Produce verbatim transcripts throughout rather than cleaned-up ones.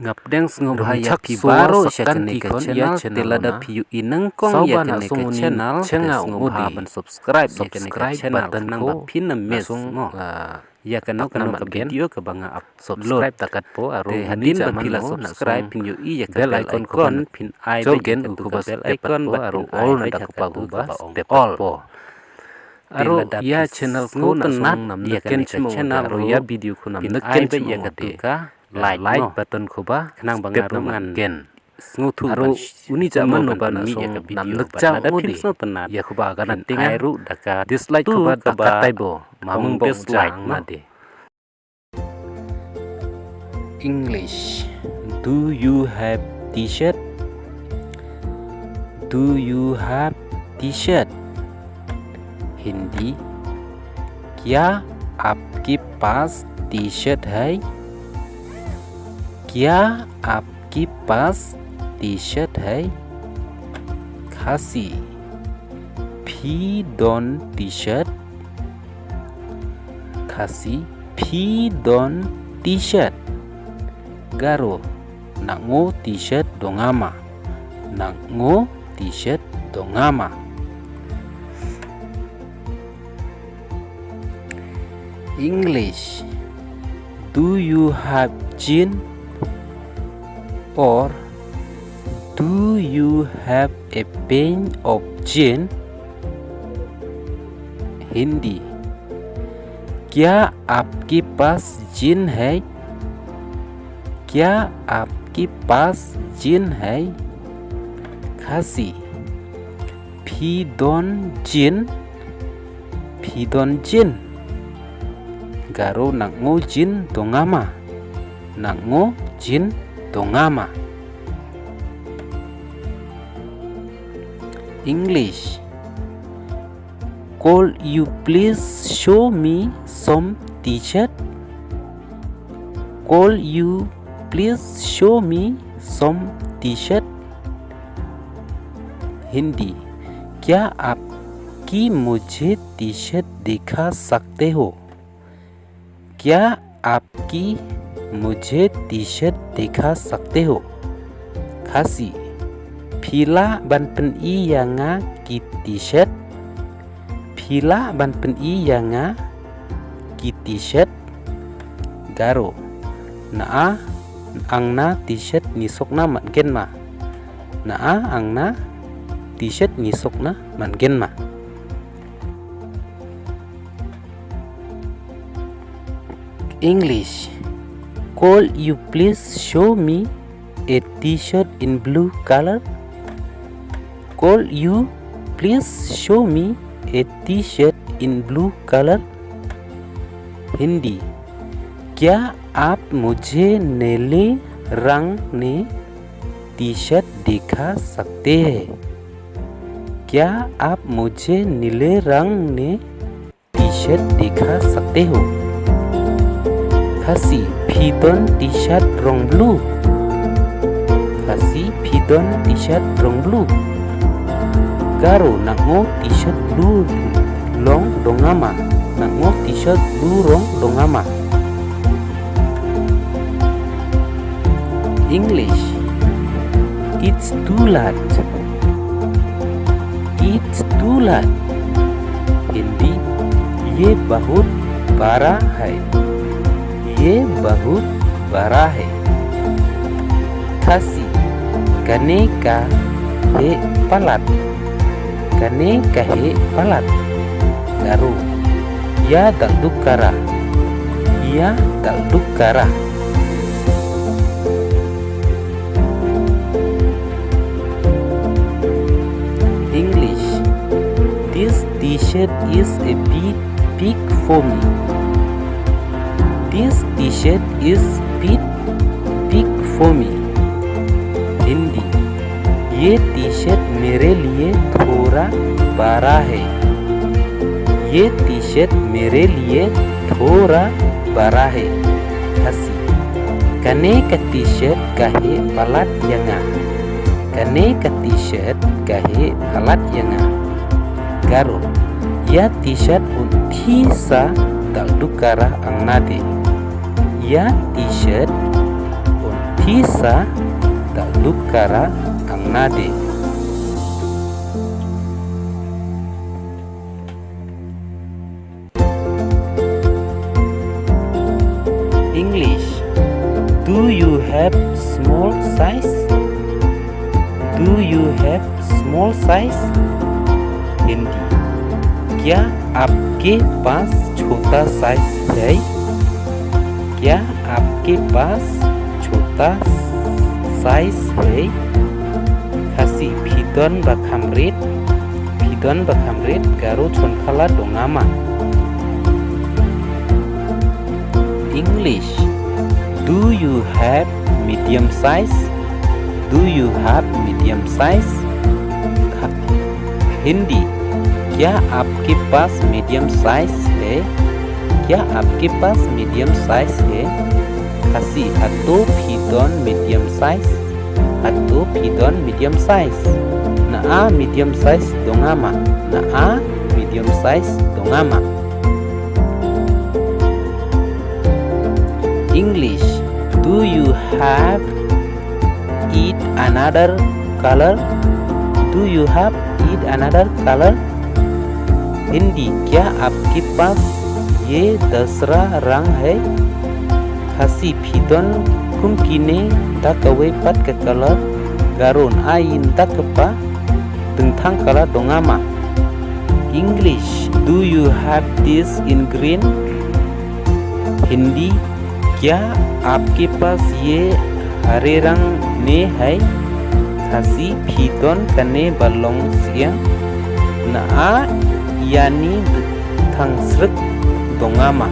Nga pdiang sngewbha ïa phi baroh sha kane ka channel, te lada phi ïohi nyngkong ïa kane ka channel, te sngewbha ban subscribe ïa kane ka channel khnang ba phin ym miss mo ïa kano kano ka video kaba nga upload. Te hadien ba phi la subscribe, phin ïohi ïa ka bell icon, phin ai beit ïa katu ka bell icon ba phin ai beit ïa katu kaba ong all. Aro ïa channel ko na sngewtynnat ïa kane ka channel, aro ïa video ko na phin ai beit ïa katu ka like button ko ba khnang ba nga ruh ngan sngewthuh. Aro uni jong mano ba na sngewtynnat ïa ka video ba lada phin sngewtynnat ïa ko ba ka na tinga ruh da ka dislike ko ba da ka type bo ma mung dislike na de. English. Do you have t-shirt? Do you have t-shirt? Hindi. क्या आपके पास टी शर्ट है? क्या आपके पास टी शर्ट है? Khasi. Phi don t-shirt? Khasi. Phi don t-shirt? Garo. Nang o t-shirt dong ama. Nang o t-shirt dong ama. English. Do you have jeans or do you have a pair of jeans? Hindi. क्या आपके पास जींस है? क्या आपके पास जींस है? Khasi. Phi don jeans? Phi don jeans? Garo. Nang o jeans dong ama. Nang o jeans dong ama. English. Could you please show me some t-shirt? Could you please show me some t-shirt? Hindi. क्या आप की मुझे टी शर्ट दिखा सकते हो? क्या आप की मुझे टी शर्ट दिखा सकते हो? Khasi. Phi lah ban pyni ïa nga ki t-shirt? Phi lah ban pyni ïa nga ki t-shirt? Garo. Na a ang na t-shirt ngi suk na man gen ma. Na a ang na t-shirt ngi suk na man gen ma. English. Could you please show me a t-shirt in blue color? Could you please show me a t-shirt in blue color? Hindi. क्या आप मुझे नीले रंग में टी शर्ट दिखा सकते हैं? क्या आप मुझे नीले रंग में टी शर्ट दिखा सकते हो? Khasi. Phi don t-shirt rong blue? Khasi. Phi don t-shirt rong blue? Garo. Nang o t-shirt blue long dong ama. Nang o t-shirt blue rong dong ama. English. It's too late. It's too late. Hindi. ये बहुत बड़ा है। ये बहुत बड़ा है। Khasi. Kane ka heh palat. Kane ka heh palat. Garo. Ïa dal duk kara. Ïa dal duk kara. English. This t-shirt is a bit big for me. This t-shirt is bit big for me. Hindi. ये टी शर्ट मेरे लिए थोड़ा बड़ा है। ये टी शर्ट मेरे लिए थोड़ा बड़ा है। Khasi. Kane ka t-shirt ka heh palat ïa nga. Kane ka t-shirt ka heh palat ïa nga. Garo. Ïa t-shirt un thi sa dal duk kara ang na de. Ïa t-shirt un Thisa da lukara angnade. English. Do you have small size? Do you have small size? Hindi. क्या आपके पास छोटा साइज है? क्या आपके पास छोटा साइज है? Khasi, phi don ba kham rit, phi don ba kham rit, Garo, chon khala dong ama? English. Do you have medium size? Do you have medium size? Hindi. क्या आपके पास मीडियम साइज है? क्या आपके पास मीडियम साइज है? Khasi, hato phi don medium size? Hato phi don medium size? Na a medium size dong ama? Na a medium size dong ama? English. Do you have it another color? Do you have it another color? Hindi. क्या आपके पास ये दूसरा रंग है? Khasi, phi don kum kine da kawei pat ka color? Garo, ai ynda kaba dengthang color dong ama? English. Do you have this in green? Hindi. क्या आपके पास ये हरे रंग में है? Khasi, phi don kane ba long syiang? Na a ïa ni dengthang srek dong ama?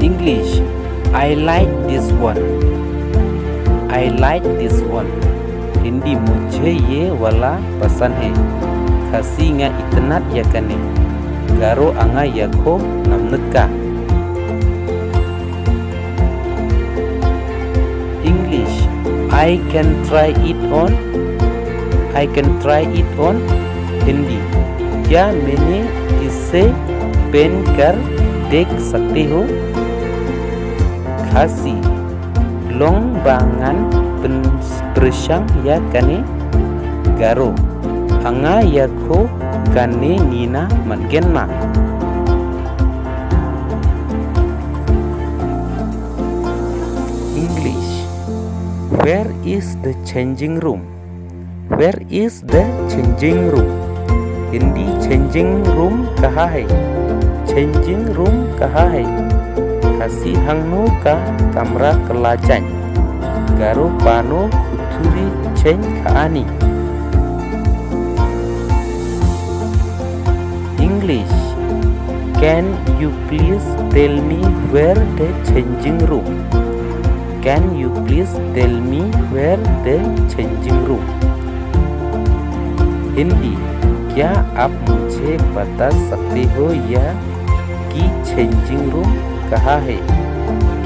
English. I like this one. I like this one. Hindi. मुझे ये वाला पसंद है। Khasi, nga itynnad ïa kane. Garo, nga ïa kho namnek ka. English. I can try it on. I can try it on. Hindi. क्या मैंने इसे पहनकर देख सकती हूँ? Khasi. Long ba ngan pyn-, pyrshang ïa kane? Garo. Nga ïa kho kane nina matgen ma. English. Where is the changing room? Where is the changing room? Hindi. Changing room कहाँ है? Changing room कहाँ है? Khasi. Hangno ka kamra kylla change? Garo. Pano khuthuri change kha ani? English. Can you please tell me where the changing room? Can you please tell me where the changing room? Hindi. क्या आप मुझे बता सकते हो या कि चेंजिंग रूम कहाँ है?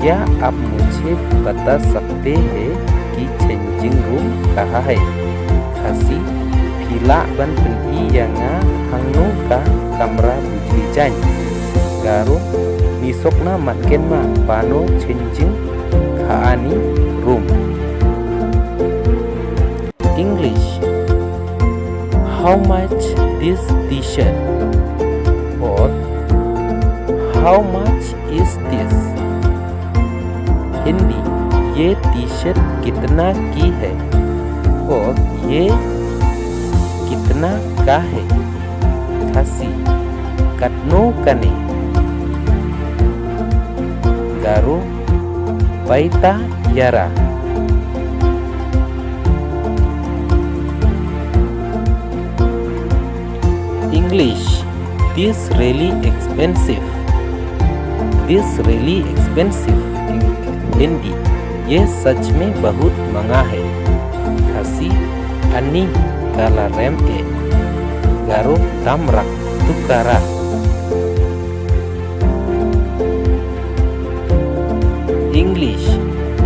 क्या आप मुझे बता सकते हैं कि चेंजिंग रूम कहाँ है? Khasi. Phi lah ban pyni ïa nga hangno ka kamra bujli change? Garo. Ngi sokna matgen ma pano changing kha ani room. English. How much this T-shirt? Or how much is this? Hindi. ये टी शर्ट कितना की है? और ये कितना का है? Khasi. Katno kane? Garo. Paita ïa ra? English. This really expensive. This really expensive. Hindi. ये सच में बहुत महंगा है। Khasi. Ani ka la rem eh. Garo. Tam rak, tu ka ra. English.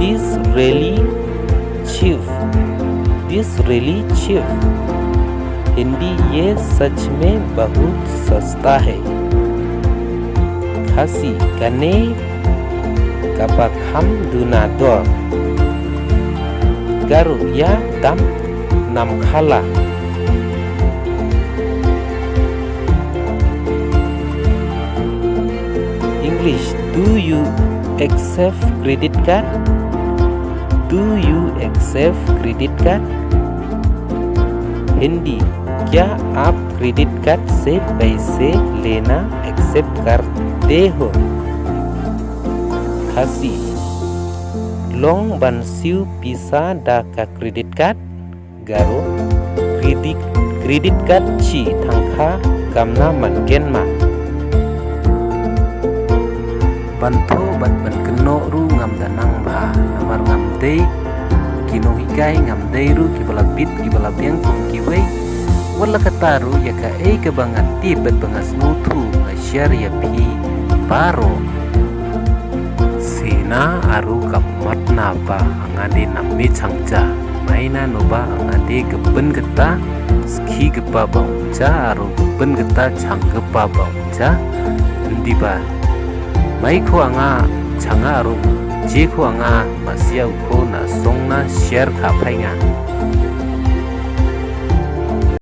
This really cheap. This really cheap. Hindi. ये सच में बहुत सस्ता है। Khasi. Kane kaba kham duna dor. Garo, ïa dam nam khala. English, do you accept credit card? Do you accept credit card? Hindi, क्या आप क्रेडिट कार्ड से पैसे लेना एक्सेप्ट करते हो? Khasi, long ban siew pisa da ka credit card. Garo, credit, credit card chi thangkha kamna man ken ma. Ban thoh bad ban kynnoh ruh ngam da nang bha, namar ngam dei ki nonghikai, ngam dei ruh kiba la bit kiba la biang kum kiwei. Wat la katta ruh, ïa kaei kaba nga tip bad ba nga sngewthuh nga share ïa phi baroh. Sena aru ka matna ba anga de na mi chang ja. Maina no ba anga de ka pyn kata skhi kapa ba ung ja aru ka pyn kata chang kapa ba ung ja. Ndi ba mai ko anga changa aru je ko anga masia ko na song na share ka pai nga.